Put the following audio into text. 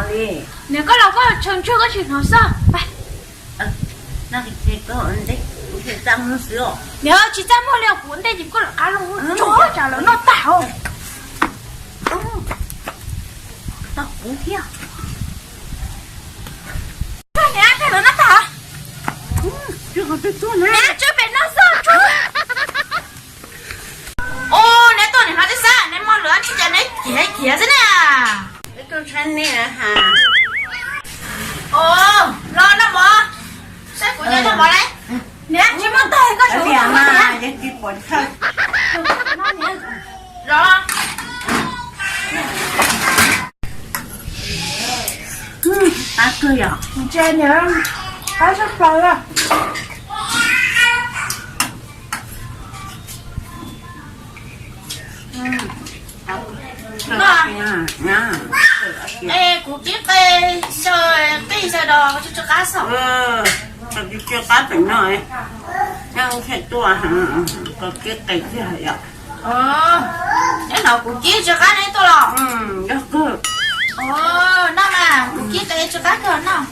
Niam, koj los koj tshee ntsuag koj tsis hnov xwb. Niam, tsis txaj muag li kuv ntej ces koj lawv qab los tsuag tsam lawv noj tag os. Tau kuv thiab. Niam, koj lawv noj tag. Niam, tsw pem no xwb tsuag. Ua neb tuaj nim no twb xav neb muaj lus tsis cas neb khiav khiav xwb na. Ib tug tshab nej ha. Ua, los noj mov, saib kuv nyob noj mov lauj. Niam, tsis muaj tag koj sawv mas yog tsis pom chaw. Los. Qab kawg yom. Ntse niam, qab sab plaws. Es kuv kib qe xyaw, qij xyaw dos tsw tsw qab xwb. Tsw qab pem no, nyob ntshe tuaj, koj kib qe kiag yom. Nyob no kuv kib tsw qab neb tuaj los. Yog kawg. Noj mas kuv kib qe tsw qab kawg noj.